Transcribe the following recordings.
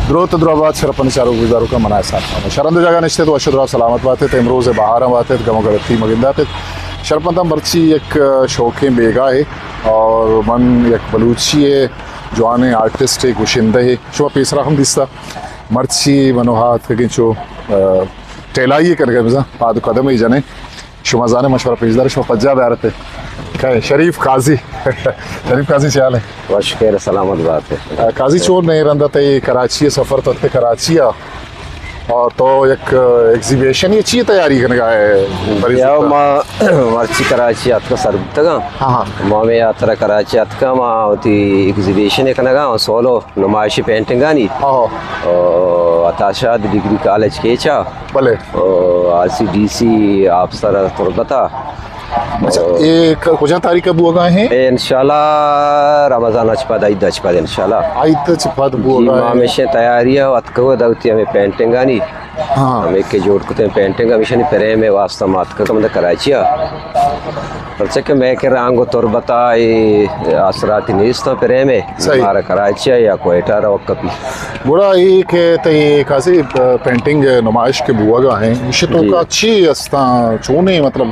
دروت ءُ دراہ بات شرپندیں چاروک گوشداروکاں، من احسان خان شرند جاگہ نشتت، وش ءُ دراہ سلامت باتت، امروز ءِ بہاراں باتت، گم ءُ گڑتی مہ گنداتت۔ شرپنداں مرچی یک شوکیں بیگاہے اور من یک بلوچی ءِ جوانیں آرٹسٹ ءِ گشندہ ءَ شما پیسرا ہم دیستا۔ مرچی من ءُ آ اتکگیں چو، آ، ٹیلائی کنگ ءَ بزاں پاد ءُ قدم ءَ جنیں۔ شما زانے من شمارا پیش دارے، شما پجا بیارتے۔ کئے؟ شریف قاضی۔ شریف قاضی چے حال ہے؟ وش خیر سلامت بات ہے۔ آ، قاضی چون نے رندا تئی کراچی سفر تو تے کراچی آ اور تو یک ایگزیبیشن یہ چی تیاری کنگا ہے؟ یا ما مرچی کراچی اتکا سر بوتگاں۔ ہاں، ہاں۔ ما میں آترا کراچی اتکا ما وتی ایگزیبیشن کنگا سولو نمائشی پینٹنگانی۔ ہاں۔ او عطا شاد ڈگری کالج کیچا۔ بلے۔ O R C D C officer تربتا۔ اچھا، اے ک-، کجا تاریخ بوگا ہیں؟ اے انشاءاللہ رمضان اچ پد، عید اچ پد انشاءاللہ۔ عید اچ پد جی، بوگا ما ہیں۔ ہمیشہ تیاری ہے، اتکو دوتی ہمیں پینٹنگانی۔ ہاں۔ ہمیں کہ جوڑ کتے پینٹنگ ہمیشہ نی پریم ہے واسطہ ما اتکا کم کراچی ہے۔ پرچہ کہ میں کہ رنگ و تربتا اے آسراتی نیست پریم ہے۔ صحیح۔ مارا کراچی یا کوئٹہ روک کپی۔ گڑا اے کہ تئی کاسے پینٹنگ نمائش کے بوگا ہیں، ایشی تو جی۔ کا چی استاں، چونے مطلب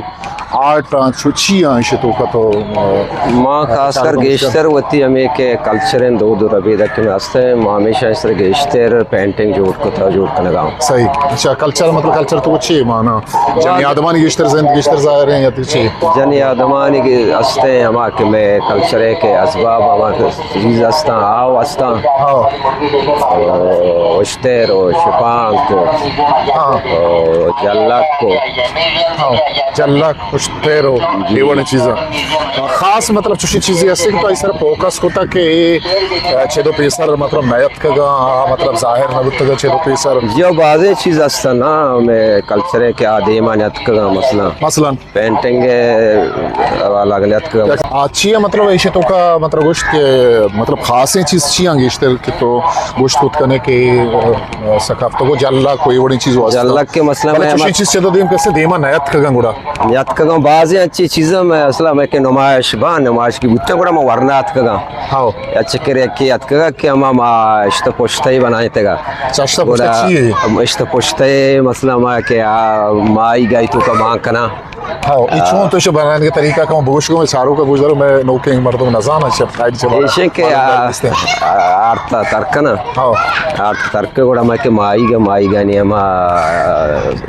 آرٹ آں، چو چی آں ایشی تو کا تو، آ، ما خاص کر گیشتر وتی ہمیں کہ کلچر ہیں، دود و ربیدہ کہ میں ہستے ہیں، ما ہمیشہ اس طرح گیشتر پینٹنگ جوڑ کتا، جوڑ کنگا ہوں۔ صحیح۔ اچھا، کلچر مطلب کلچر تو چی مانا؟ جنی آدمانی گیشتر زند، گیشتر ظاہر ہیں یا تو چی؟ جنی آدمانی گی-، ہستے ہیں ہما کہ میں کلچر ہے کہ اسباب ہما کہ چیز ہستاں، آو ہستاں۔ ہاں۔ او اشتر و شپانک و، ہاں۔ او جلک و۔ ہاں۔ جلک، اشتر و جی۔ اے وڑیں چیزاں۔ خاص مطلب چوشی چیزی ہستے کہ تو اس طرح فوکس کتا کہ اے چدو پیسر مطلب نیتکگا، مطلب ظاہر نہ بوتگا چدو پیسر۔ جی، او بازیں چیز ہستن نا، ہمیں کلچر ہے کہ آ دیما نیتکگا مثلاً۔ مثلاً؟ پینٹنگ ءِ حوالہ ءَ نیتک۔ آ چی ءَ مطلب ایشی تو کا مطلب گوشت کہ مطلب خاصیں چیز چی آں گیشتر کہ تو گوشت کت کنے کہ، آ، ثقافت کو جلک کوئی وڑیں چیز واسطہ؟ جلک کے مسئلہ بلے میں چوشیں ہمت چیز چہ تو دیم کسے دیما نیتکگاں گڑا؟ نیتکگاں بازیں اچھی چیزاں میں اصلا میں کہ نمائش با نمائش کی بوتے گڑا میں ورنا اتکگاں۔ ہاؤ۔ یا چکر یکی اتکگا کہ ہما ما اشت پشتئی بنائیں تگا۔ اچھا، اشت پشت گڑا چی ہے؟ اشت پشتئی مثلا ما کہ آ مائی گائی تو کا مان کنا۔ ہاں، اے چون تو ایشی بنانے کے طریقہ کا بگوش کو، میں چاروں کا گوش داروں، میں نوکیں مردم نزاناں، شپ سائیڈ چے بارا ایشے کہ معلوم آ، دار کستے۔ آ، آرتا ترکنا۔ ہاں۔ آرتا ترک گڑا میں کہ مائی گا، مائی گا نی ہما، آ،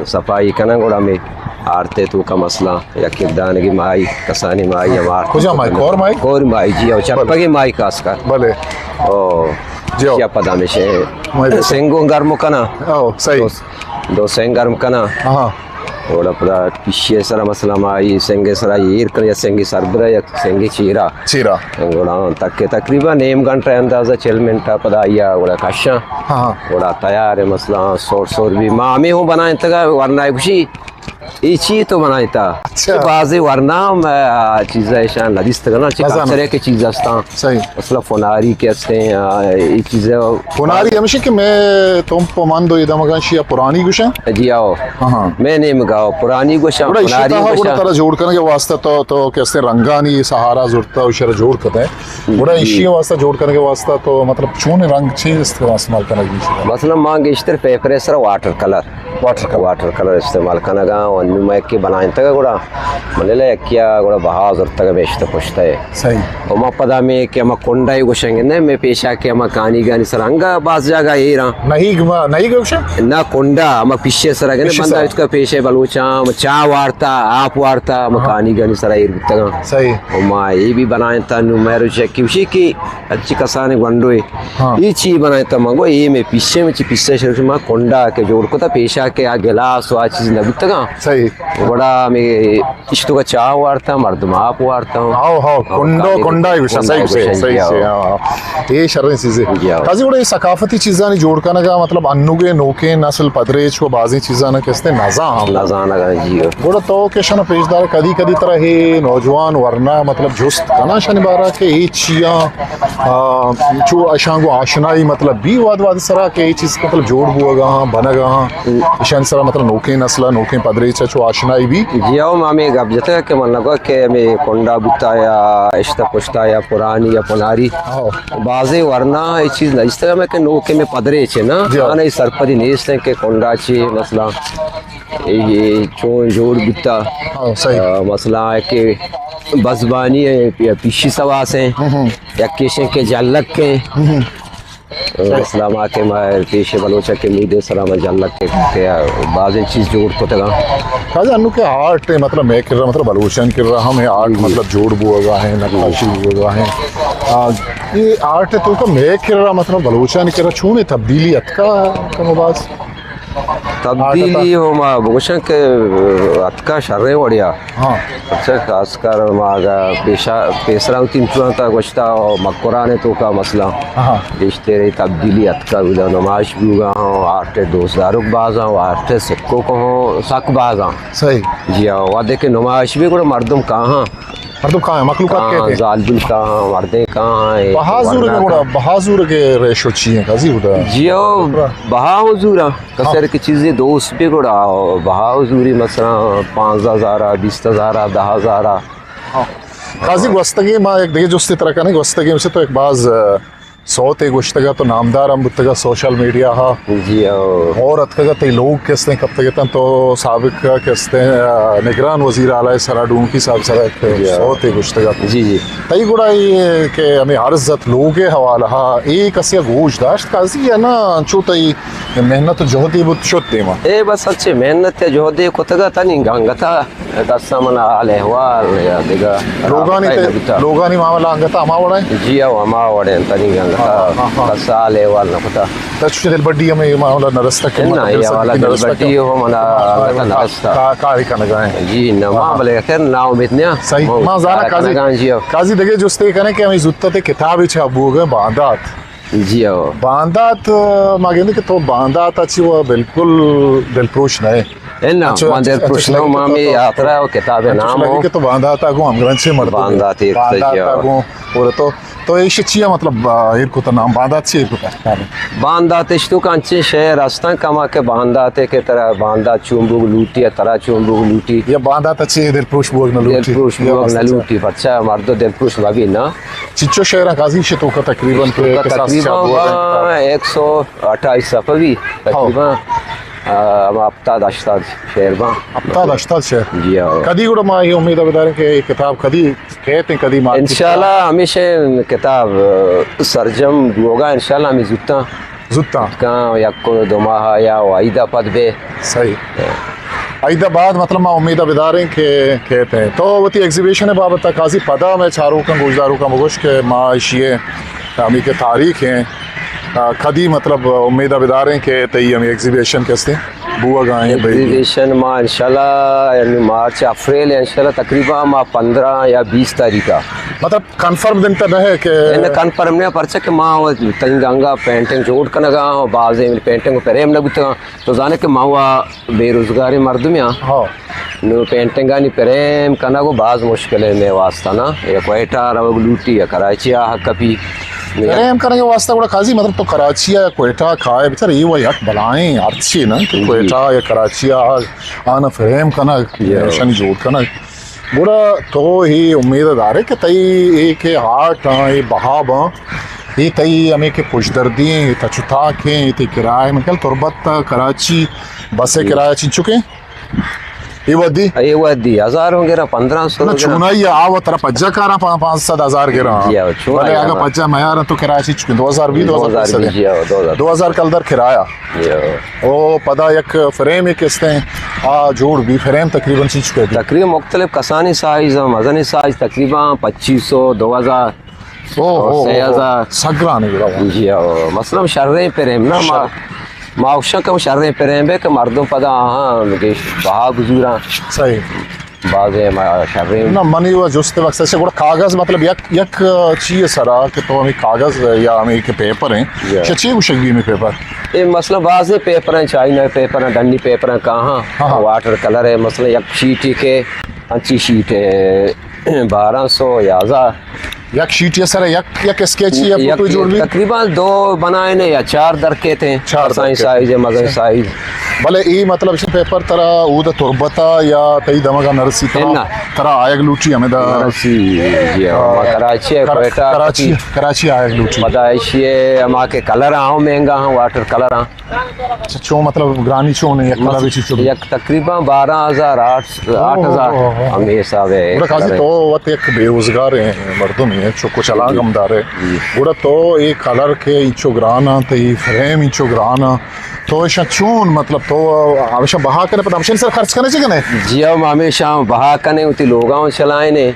صفائی کنا گڑا میں آرتے تو کا مسئلہ، یک یک دانگی مائی، کسانی مائی ہم آرتے کجا تو مائی؟ کنا۔ کور مائی؟ کور مائی، جی، او چرپگی مائی خاص کر۔ بلے۔ او، جی، او۔ یا پدا میں شے۔ مائی دے۔ سنگو گرم کنا۔ او، صحیح۔ دو سنگ گرم کنا۔ ہاں۔ گڑا پدا پیشی سرا مثلا ما اے سنگ سرا ایر کنا یا سنگ سربرا یا سنگ چیرا۔ چیرا۔ گڑا تک تقریباً نیم گھنٹہ اندازہ چل منٹ پدا یا گڑا کشاں۔ ہاں، ہاں۔ گڑا تیار ہے مثلا سور سور بھی ما ہمیں ہوں بنائیں تگا ورنا گوشی اے چی تو بنائیں تا؟ اچھا۔ بازی ورنا ہم، آ، چیز ایشان ندیست کنا، چی کلچر کے چیز استاں۔ صحیح۔ مثلا فناری کے استے ہیں، آ، اے چیز ہے۔ فناری ہمیشہ کہ میں تم پہ من دو ادم گا شیا پرانی گوشاں۔ جی آؤ۔ ہاں، ہاں۔ میں نیم گاؤ پرانی گوشاں، گڑا فناری اشتا گوشاں۔ گڑا ترا جوڑ کرنے کے واسطہ تو، تو کسے رنگانی سہارا زورتا، اشرا جوڑ کرتا ہے۔ گڑا جی۔ اشی واسطہ جوڑ کرنے کے واسطہ تو مطلب چون رنگ چیز استعمال کرنا جی؟ مثلا ماں گیشتر پیپر سر water colour. Water colour. Water colour استعمال کنگا و انو میں کہ بنائیں تگا گڑا منلا یکیا گڑا بہا زرتگ بیشت پشت ہے۔ صحیح۔ و ما پدا میں کہ ہما کنڈا ہی گوشنگ نے میں پیشا کہ ہما کانی گانی سر انگا باز جاگہ ایران۔ نہیں گما، نہیں گوشن؟ نہ کنڈا، ہما پیشے سر اگنے پیشے بندہ سر۔ اس کا پیشے بلوچاں، چا وارتا، آپ وارتا، ہما ہاں۔ کانی گانی سر ایر بتگا۔ صحیح۔ و ما یہ بھی بنائیں تا نو میں روچے کیوشی کی اچھی کسانے گونڈوے۔ ہاں۔ اے چی بنائیں تا منگو، اے میں پیشے میں چی پیشے شروع ما کنڈا کے جوڑ کتا پیشا کے آ گلاس و آ چیز نہ بوتگا۔ صحیح۔ گڑا میں اشتو کا چاہ وارتا، مردم آپ وارتا۔ ہاؤ، ہاؤ، کنڈو، کنڈا ہی گوشا، صحیح، صحیح، صحیح، ہاں۔ ہاں۔ اے شریں چیزے۔ جی، ہاں۔ قاضی گڑا اے ثقافتی چیزانی جوڑ کنگا، مطلب، انوگے نوکیں نسل پدریچ و بازیں چیزانا کستے نزان۔ نزانگا، جی۔ گڑا تو کہ شنا پیش دار کدی کدی ترا ہے نوجوان ورنا، مطلب، جست کنا شنی بارا کہ اے چیاں، آ، چو اشاں گوں آشنائی مطلب بی واد واد سرا کہ اے چیز مطلب جوڑ بوگا ہاں، بنگا ہاں۔ ایشانی سرا مطلب نوکیں نسل ءَ، نوکیں پدریچ ءَ چو آشنائی بی؟ جی ہو، ما ہمے گپ جتگ کہ من لگا کہ ہمے کنڈا بوتا یا اشتہ پشتا یا پرانی یا پناری۔ ہو۔ بازیں ورنا اے چیز نہ جتگ ہمے کہ نوکیں ہمے پدریچ نا، جی ہو۔ آنہی سرپدی نیست کہ کنڈا چی مثلاً اے چون جوڑ بوتا۔ ہو، صحیح۔ آ، مثلاً کہ بزبانی ایں یا پیشی سواس ایں، ہم، ہم۔ یا کیشن کہ جلک ایں۔ ہم، ہم۔ مثلاً ما کہ ما پیش بلوچ کہ مودے سلام جلک کہ، کہ بازیں چیز جوڑ کتگاں۔ قاضی انو کہ آرٹ ایں، مطلب مئے کرا، مطلب بلوچانی کرا ہم اے آرٹ، جی۔ مطلب جوڑ بوگا ایں، نقاشی بوگا ایں۔ آ، اے آرٹ ءِ توکا مئے کرا، مطلب بلوچانی کرا چونیں تبدیلی اتکا کم و باز؟ تبدیلی ہو ما بگوشاں کہ اتکا شریں وڑیا۔ ہاں۔ اچھا، خاص کر ما اگا پیشا، پیسرا وتی انچو انت گوشتا و مکران توکا مثلاً ہاں۔ گیشتر تبدیلی اتکا، اودا نمائش بوگا ہوں، آرٹ دوست داروک بازاں و آرٹ سکوک ہوں سک بازاں۔ صحیح۔ جی ہاں، وہدے کہ نمائش بی گڑا مردم کاہاں۔ مردم کاہاں، مخلوقات کاہاں، کہتے ہیں۔ زالبول کاہاں، مردیں کاہاں، اے بہا زور ورنا کے گڑا، کاہاں۔ بہا زور کے ریشو چی ہیں، قاضی ہوتا ہے۔ جی ہو، بہا ہو زورا۔ کسر کہ چیزے دوست بی گڑا بہا و زوری، مثلاً پانزدہ ہزار، بیست ہزار، دہ ہزار۔ ہاں۔ قاضی گوستگیں ما یک دگہ جستے ترا کنیں، گوستگیں اسے تو یک باز، آ، سوتے گوشتگا تو نامدار ہم بوتگا سوشل میڈیا ہا۔ جی ہو۔ اور اتکگا تئی لوگ کستیں کپتگتن تو سابق کستیں، آ، نگران وزیر اعلیٰ سرا ڈونکی صاحب سرا یک جی ہو۔ سوتے گوشتگا۔ جی جی۔ تئی گڑا اے کہ ہمیں عرض ات لوگ حوالہ ہا، اے کسے گوش داشت قاضی یا نا؟ انچو تئی محنت و جہدے بوت شت دیما؟ اے بس اچھے محنت یا جہدے کتگا تنی گنگتا دستا من حال احوال یا دگہ لوگانی رابطہ تے، نہ بوتا۔ لوگانی معاملہ انگتا ہما وڑا ہیں؟ جی ہو، ہما وڑا ہیں، تنی انگتا ہاں، ہاں، ہاں۔ دستا حال احوال نہ کتا۔ تچ دل بڈی ہمیں معاملہ نہ رستا کہ نا، مطلب اے دل والا سکی نہ دل رستا بڈی کہ ہو منا ہاں، انگتا نہ ہاں، رستا۔ کا-، کاری کنگا ہیں۔ جی، نہ، ما ہاں۔ بلے خیر نا امید نیا۔ صحیح۔ ما زانا کاری قاضی، کنگا ہیں، جی ہو۔ قاضی دگہ جستے کنے کہ ہمیں زوتا تے کتابی چھاپ بوگا باندات۔ جی ہو۔ باندات، ما گندے کہ تو باندات اچھی وہ بالکل دلپروش نہ ہے۔ اے نا، اچھا، ما اچھا، دلپروش اچھا، نہ ہوں، لگے ما کہ ہمیں تو، یاترا و کتاب اچھا، نام لگے ہو۔ کہ تو باندات آگوں ہمگرنچے مردم ہے۔ باندات ایک تو باندات جی ہو۔ آگوں، اور تو، تو ایش چیا مطلب، آ، ایر کو تو نام باندات چی ایر کو تو؟ باندات اش تو کانچے شعر استان کما کہ باندات ہے کہ ترا باندات چون بوگ لوٹی یا ترا چون بوگ لوٹی۔ یا باندات اچھے دلپروش بوگ نہ لوٹی۔ دلپروش یا بوگ بس نہ اچھا۔ لوٹی، بچہ مردو دلپروش مبی نا۔ چنچو شعراں قاضی شے توکا تقریباً کہ توکا کساس تقریباً چھاپ ہوا ہے؟ ایک سو اٹھائیس صفحہ بی ہاں۔ تقریباً، آ، ہما ہفتاد ہشتاد شعر باں۔ ہفتاد ہشتاد شعر؟ جی ہاں۔ کدی گڑا ما یہ امید بداریں کہ یہ کتاب کدی کہتے ہیں، کدی مارکیٹ انشاءاللہ ہمیشہ کتاب، آ، سرجم بوگا انشاءاللہ ہمیں زوتاں۔ زوتاں۔ کاں یک دو ماہ یا و ایدا پد بے۔ صحیح۔ ایدا بعد مطلب ما امید بداریں کہ کہتے ہیں۔ تو وتی ایگزیبیشن بابت قاضی پدا میں چاروکاں گوشداروکاں بگوش کہ ما اشی ہمیں کہ تاریخ ہیں، آ، کدی مطلب امید بداریں کہ تئی ہمیں ایگزیبیشن کستے بوگا ہیں بھئی۔ ایگزیبیشن ما انشاءاللہ یعنی مارچ اپریل انشاءاللہ تقریباً ما پندرہ یا بیس تاریخ۔ مطلب کنفرم دنتا نہ ہے کہ؟ نہ، کنفرم نہ، پرچہ کہ ما و تنگ انگا پینٹنگ جوڑ کنگا ہوں، بازیں پینٹنگ فریم نہ بوتگا، تو زانے کہ ما و بے روزگاریں مردم ہاں۔ ہاں۔ نو پینٹنگانی فریم کنگ و باز مشکل ہے مے واسطہ نا، یا کوئٹہ روگ لوٹی یا کراچی آ کپی۔ فریم کنگ واسطہ گڑا قاضی مطلب تو کراچی یا کوئٹہ کائے بچار، یہ وہ یک بلائیں ہرچی نا کہ جی۔ کوئٹہ یا کراچی آ آنا فریم کنگ، جی۔ ایشانی جوڑ کنگ۔ گڑا تو اے امید دارے کہ تئی اے کہ آرٹ آں، اے بہا باں، اے تئی ہمے کہ پشدردی ایں، اے تچ و تاک ایں، اے تئی کرایہ، من خیال تربت تا کراچی بس ءِ کرایہ چنچکیں؟ اے وھدی؟ اے وھدی ہزار ہوں گراں، پندرہ سو نہ، گراں۔ چونائی آ و ترا پجا کاراں پا-، پانچ سد ہزار گراں۔ جی ہاں، چونائی بلے اگاں آ۔ پجا میاراں تو کرایہ چنچکیں؟ دو ہزار بی، دو ہزار پنچ سد؟ جی ہاں، دو ہزار۔ دو ہزار کلدار کرایہ۔ جی ہاں۔ او پدا یک فریم یک استیں، آ جوڑ بی، فریم تقریباً چنچکے بی؟ تقریباً مختلف کسانی سائز، مزنی سائز تقریباً پچیس سو، دو ہزار، او، او، او، سے ہزار۔ سک گران ہے۔ جی ہاں، مثلاً شریں فریم نا، ما، شر- ما اوشاں کہ شریں فریم بے کہ مردم پدا آہاں کہ بہا گزوراں۔ صحیح۔ بازیں ما شریں۔ نہ، منی و جست مقصد سے گڑا کاغذ، مطلب یک، یک چیز سرا کہ تو ہمیں کاغذ یا ہمیں کہ پیپر ہیں، جی۔ چہ چی گوشگ بی ہمیں پیپر؟ اے مثلاً بازیں پیپر ہیں، چائنا پیپر ہیں، ڈنی پیپر ہیں، کاہاں، ہاں، ہاں۔ واٹر کلر ہے، مثلاً یک شیٹ ہی کہ انچی شیٹ ہے، بارہ سو یا ہزار، یک شیٹی سر یک، یک اسکیچ یا یک، فوٹو جوڑ بی؟ تقریباً دو بنائیں یا چار در کیت ایں۔ چار در کیت ایں۔ سائز ہے، مزن سائز۔ بلے اے مطلب اسی پیپر ترا اود تربتا یا تئی دمگا نرسی ترا؟ نہ۔ ترا آیگ لوٹی ہمیں دا؟ نرسی، جی ہاں، آ، کراچی ہے، کر-، کوئٹہ کراچی، کتی۔ کراچی آیگ لوٹی۔ پدا ایشی ہے، ہما کے کلر آؤں مہنگا ہاں، واٹر کلر ہاں۔ اچھا، چون مطلب گرانی چون ہے، یک کلر چی چون؟ یک تقریباً بارہ ہزار، آٹھ، آٹھ ہزار، اوہ، اوہ، اوہ۔ ہمیں حساب ہے۔ گڑا قاضی تو وت یک بے روزگار ہیں مردم ہیں، چو کچھ علاق ہم دارے۔ جی۔ گڑا تو اے کلر کے انچو گران ہاں، تے فریم انچو گران ہاں، تو ایشاں چون مطلب تو ہمیشہ بہا کنے، پدا ہمیشہ سر خرچ کنے چی کنے؟ جی ہاں، ہم ہمیشہ بہا کنے، اتی لوگاں چلائیں نے۔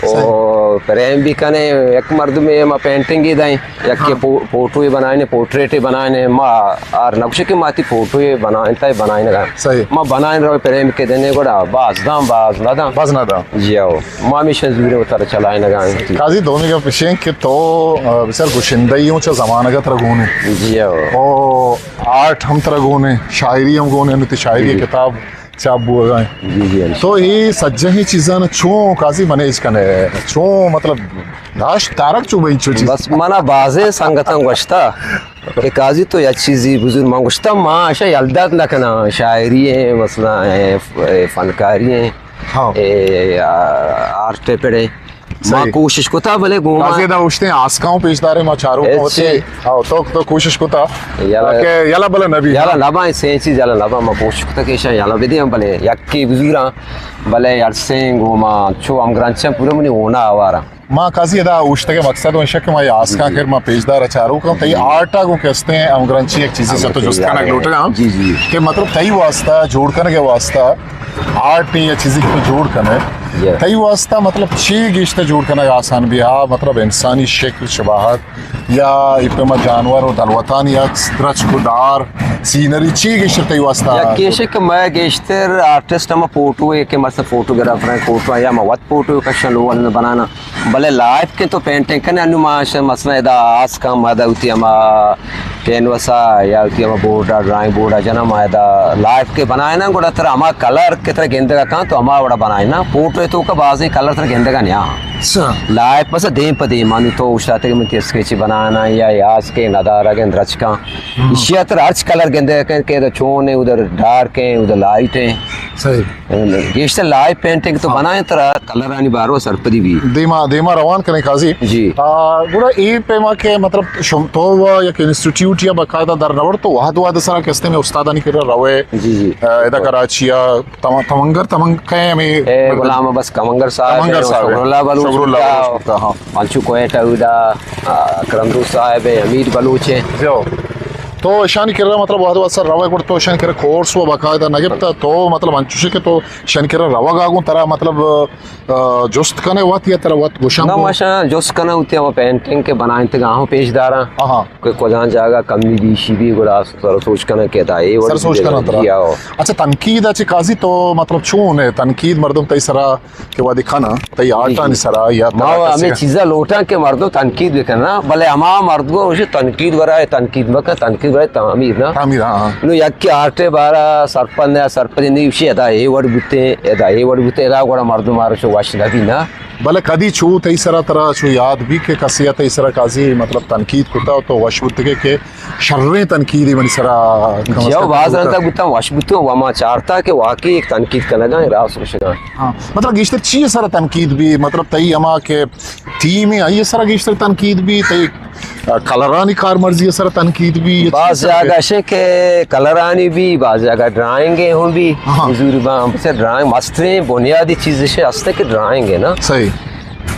او پریم بھی کنے، یک مردمے ما پینٹنگ ہی دائیں، یک کے ہاں۔ پو-، فوٹو ہی بنائیں، پورٹریٹ ہی بنائیں، ما آر نقشے کے ماتی فوٹو ہی بنائیں، تا بنائیں گا۔ صحیح۔ ما بنائیں رو پریم کے دینے گڑا باز داں، باز نہ داں۔ باز نہ داں۔ جی ہو، ما ہمیشہ زورے اتر چلائیں گا۔ قاضی دومی گپ ایشیں کہ تو، آ، بسیار گشندہ ہی ہوں چا زمانگا ترا گونے۔ جی ہو۔ او آرٹ ہم ترا گونے، شاعری ہم گونے، نتی شاعری جی۔ کتاب چاپ بوگا ہیں۔ جی، جی، ہاں۔ تو اے سجہیں چیزاں چون قاضی مینیج کنے؟ چون مطلب داشت دارگ چون بھئی چو چیز؟ بس منا بازیں سنگتاں گوشتا کہ قاضی تو یک چیزی بزرگ، من گوشتا ما اشا یلدات نہ کناں، شاعری ہیں مثلاً، اے، اے فنکاری ہیں، ہاں۔ اے، آ، آرٹ پڑے۔ ما صحیح۔ کوشش کتا، بلے گوما قاضی دا اوشتے آسکاں پیش دارے ما چارو کو ہوتے۔ ہاں، تو، تو کوشش کتا۔ یلا، کہ یلا بلے نبی۔ یلا نبا، سین چیز یلا نبا، ما کوشش کتا کہ ایشاں یلا بدیاں، بلے یکی بزوراں، بلے ہر سین گوما چو ہم گرنچاں پورا منی ہونا آوارا۔ ما قاضی دا اوشتے کے مقصد ہمیشہ کہ ما یہ آسکاں جی۔ کر ما پیش دارا چارو کو، تئی آرٹا کو کستے ہیں ہم گرنچی ایک چیزی سے تو جست کنگ لوٹے ہاں۔ جی، جی۔ کہ مطلب تئی واسطہ، جوڑ کرنے کے واسطہ، آرٹ یا چیزی کہ تو جوڑ کنے، جی۔ تئی واسطہ مطلب چی گیشتر جوڑ کنگ آسان بی؟ ہا، مطلب انسانی شکل شباہت یا اے پیما جانور و دلوتانی عکس، درچک و دار، سینری، چی گیشتر تئی واسطہ؟ یک ایش کہ میں گیشتر آرٹسٹ ہم فوٹو ہے کہ مثلا فوٹوگرافر ہیں، فوٹو یا میں وت فوٹو کشن لوگ بنانا، بلے لائف کے تو پینٹنگ کنے انو ما مثلا ادا آس کم ادا ہوتی ہما کینوس ء یا وتی ہما بورڈ ء، ڈرائنگ بورڈ ء جناں ما ادا لائف کے بنائیناں، گڑا ترا ہما کلر کہ ترا گندگ ء کاں تو ہما وڑا بنائیناں۔ فوٹو ء توکا بازیں کلر ترا گندگ ء نیاں۔ اچھا۔ لائف بس دیم پہ دیم آنی تو اوشتاتے کہ من تئی اسکیچ بنائیناں یا یاس کے ندارگ ء درچکاں۔ ہم۔ ایشی ء ترا ہرچ کلر گندگ ء کاں کہ ادا چون ہے، ادھر ڈارک ہے، ادھر لائٹ ہے۔ صحیح۔ گیشتر لائیو پینٹنگ تو ہاں۔ بنائیں ترا کلرانی بارو سرپدی بی۔ دیما، دیما روان کنیں قاضی۔ جی۔ آ، گڑا اے پیما کہ مطلب شم-، تو و یک انسٹیٹیوٹ یا باقاعدہ در نور تو وہد وہد سرا کستے میں استادانی کرا روے۔ جی، جی۔ آ، ادا کراچی آ تم-، تمنگر، تمنگ کئے ہمیں اے غلام عباس کمنگر صاحب کمنگر ہیں، صاحب ہیں۔ شکر اللہ بلوچ شکر اللہ بلوچ بوتا، بوتا، ہاں۔ انچو کوئٹہ اودا، آ، کرندو صاحب ہیں، حمید بلوچ ہیں۔ جو۔ تو اشانی کرا مطلب وہد وہد سر روے گڑا تو اشانی کرا کورس و باقاعدہ نہ گپتا تو مطلب انچوشے کہ تو شن کرا روگ ء گوں ترا مطلب، آ، جست کنے وت یا ترا وت گوشاں نہ، گوں؟ ما شاں جست کناں وتی ہما پینٹنگ کہ بنائینتگ آہاں پیش داراں۔ آہاں۔ کہ کجام جاگہ کمی بیشی بی گڑا سر سوچ کناں کہ ادا اے وڑ سر سوچ بی کناں ترا۔ جی آؤ۔ اچھا، تنقید ء چہ قاضی تو مطلب چون ہے؟ تنقید مردم تئی سرا کہ وہدے کناں تئی آرٹانی سرا یا ما ترا کسے ہمے چیزاں لوٹاں کہ مردم تنقید بکناں، بلے ہما مردم گوشی تنقید برائے تنقید مکن، تنقید برائے تعمیر نا۔ تعمیر، ہاں، ہاں۔ نو یکے آرٹ ء بارا سرپد نہ، سرپد نہ، ایشی ادا اے وڑ بوتیں، ادا اے وڑ بوتیں، ادا گڑا مردم آرا چو وش نہ بی نا۔ بلے کدی چو تئی سرا ترا چو یاد بی کہ کسے ء تئی سرا قاضی مطلب تنقید کتا تو وش بوتگے کہ شریں تنقیدے منی سرا کم از کم باز رندا بوتا، وش بوتو و ما چارتا کہ واقعی ایک تنقید کنگا ایں، راست گوشگا۔ ہاں، مطلب گیشتر چی سرا تنقید بی؟ مطلب تئی ہما کہ ٹیم ہے، آئی سرا گیشتر تنقید بی، تئی کلرانی کارمرزی سرا تنقید بی، یا باز چی سرا؟ جاگہ شے کہ کلرانی بی، باز جاگہ ڈرائنگ ہم بی۔ ہاں۔ حضور با ہم سے ڈرائنگ مستریں بنیادی چیز شے ہستے کہ ڈرائنگ ہے نا۔ صحیح۔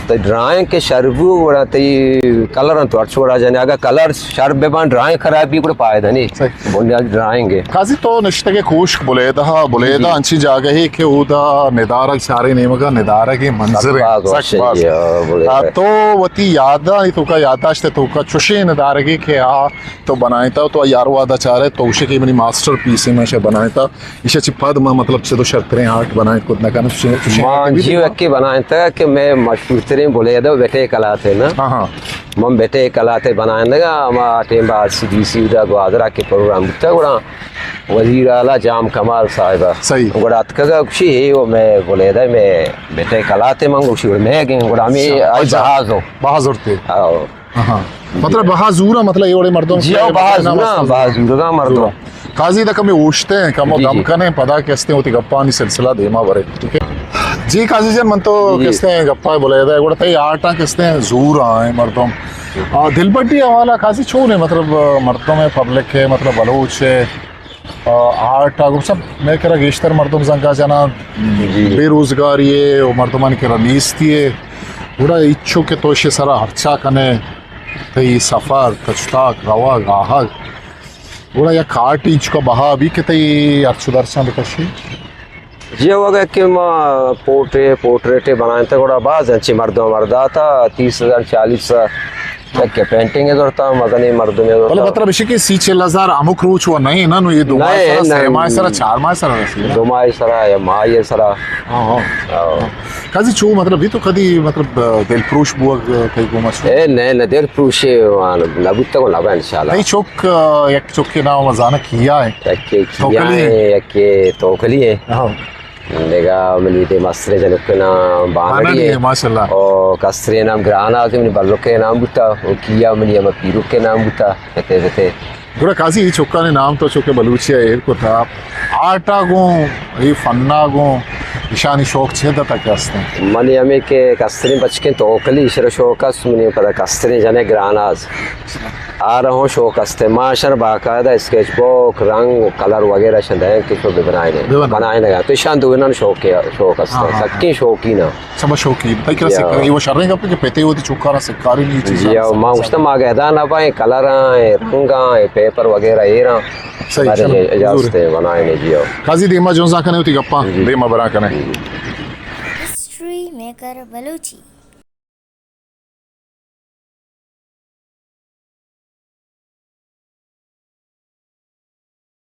تو ڈرائنگ کے شر بو گڑا تئی کلر تو ہرچ وڑا جانے، اگر کلر شر بہ بان ڈرائنگ خراب بی گڑا فائدہ نہیں۔ صحیح۔ بنیادی ڈرائنگ ہے۔ قاضی تو نشتگے کوشک بلیدہ، بلیدہ جی۔ انچی جاگہ ہے کہ اودا ندارگ چارے نیمگا ندارگ منظر ہے۔ سک باز۔ جی، ہاں، بلیدہ۔ آ، تو وتی یادانی توکا، یادداشت توکا چوشیں ندارگے کہ آ تو بنائینتا تو یار وادا چارے تو گوشے کہ منی ماسٹر پیس ہے، من شے بنائینتا۔ ایشی چی پد ما مطلب چہ تو شرتریں آرٹ بنائینت کت نہ کنت، چوشیں، چوشیں ما آرٹ بی جی تو یکی بنائینتا کہ میں مشہور بہترین بلیدہ بیٹے کلات ءِ نا۔ ہاں، ہاں۔ من بیٹے کلات ءِ بنائندگا، ہما ٹیم با سی ڈی سی دا گوادر ءَ کہ پروگرام بوتا، گڑا وزیر اعلیٰ جام کمال صاحب۔ صحیح۔ گڑا اتکگا گوشی، اے وہ میں بلیدہ میں بیٹے کلات ءِ، من گوشی، گڑا میں گئے، گڑا ہمیں اچھا، آج اچھا۔ بہازو۔ بہازور تے۔ آؤ۔ ہاں۔ مطلب بہازور، مطلب اے وڑے مردم جی، کہ آؤ، بہازور، مطلب بہازور کا مردم۔ قاضی، تک ہمیں اوشتے ہیں، کم و جی، دم جی۔ کنے، پدا کہ ہستے ہوتی گپانی سلسلہ دیما برے۔ ٹھیک ہے۔ جی قاضی جان، من تو جی۔ کستے ہیں گپا بلیدہ، گڑا تئی آرٹاں کستے ہیں زور آئیں مردم۔ آ، دلبڈی حوالہ قاضی چون ہے، مطلب، آ، مردم ہے، پبلک ہے، مطلب بلوچ ہے، آ، آرٹ آ، سب میں کرا گیشتر مردم زنگا جنا، جی۔ بے روزگاری ہے، و مردمانی کرا نیستی ہے۔ گڑا ایچو کہ تو اشی سرا ہرچا کنے، تئی سفر، تچتاک، روگ، آہگ، گڑا یک آرٹ انچکا بہا بی کہ تئی ہرچو درساں بکشی؟ جی، اگہ کہ ما پورٹرے-، پورٹریٹے بنائینتہ، گڑا باز انچیں مردم مرداتا، تیس ہزار، چالیس ہزار تک کہ پینٹنگ زرتا، مزنیں مردم زرتا۔ بلے مطلب اشی کہ سی چل ہزار ہمک روچ و نہیں نا، نو یہ دو ماہ نہیں، سرا، سہ نہیں۔ ماہ سرا، چار ماہ سرا رسی نا؟ دو ماہ سرا یا ماہ سرا۔ ہاں، ہاں۔ ہاں۔ قاضی چو مطلب، یہ تو کدی مطلب دل پروش بوگ کئی گوما چو؟ اے نہیں، نہ دل پروش نہ بوتا کو نہ با انشاءاللہ۔ تئی چک، یک چک کے نام زانہ کیا ہے؟ یک کیا توکلی ہے؟ ہے، یک توکلی ہے۔ ہاں۔ دگہ منی دے مستریں جنک نا بانڑی بانڑی ہے۔ ہے، ماشاءاللہ۔ او کسترے نام گراناز منی بلکے نام بوتا، او کیا منی ہم پیرک کے نام بوتا، کتے کتے۔ گڑا قاضی، اے چکانی نام تو چکے بلوچی ءَ ایر کتا، آرٹ ءَ گوں، اے فن ءَ گوں، ایشانی شوق چہ دتا کہ ہستیں؟ منی ہمیں کہ کستریں بچکیں توکلی ایشرا شوق است، منی پدا کستریں جنے گراناز۔ آ رہوں شوق است۔ ما شر باقاعدہ اسکیچ بک، رنگ، کلر وغیرہ شن دیں کہ شو بنائیں۔ بنائیں۔ بنائیں گا۔ تو شان دو انہاں شوق، شوق است۔ ہاں، ہاں۔ سکیں شوقین۔ سبا شوقین۔ تئی کرا یا۔ سکاری، وہ شریں گپ کہ پتے ہوتی چکارا سکاری نہیں چیز۔ جی، ما گوشتا ما گدا نہ پائیں، کلر ہیں، رنگ ہیں، پیپر وغیرہ ایرا۔ صحیح، مارے چلو، اجازت حضور۔ ہے، بنائیں جی۔ قاضی دیما جنزا کنے ہوتی گپا، جی۔ دیما برا کنے۔ History maker Balochi.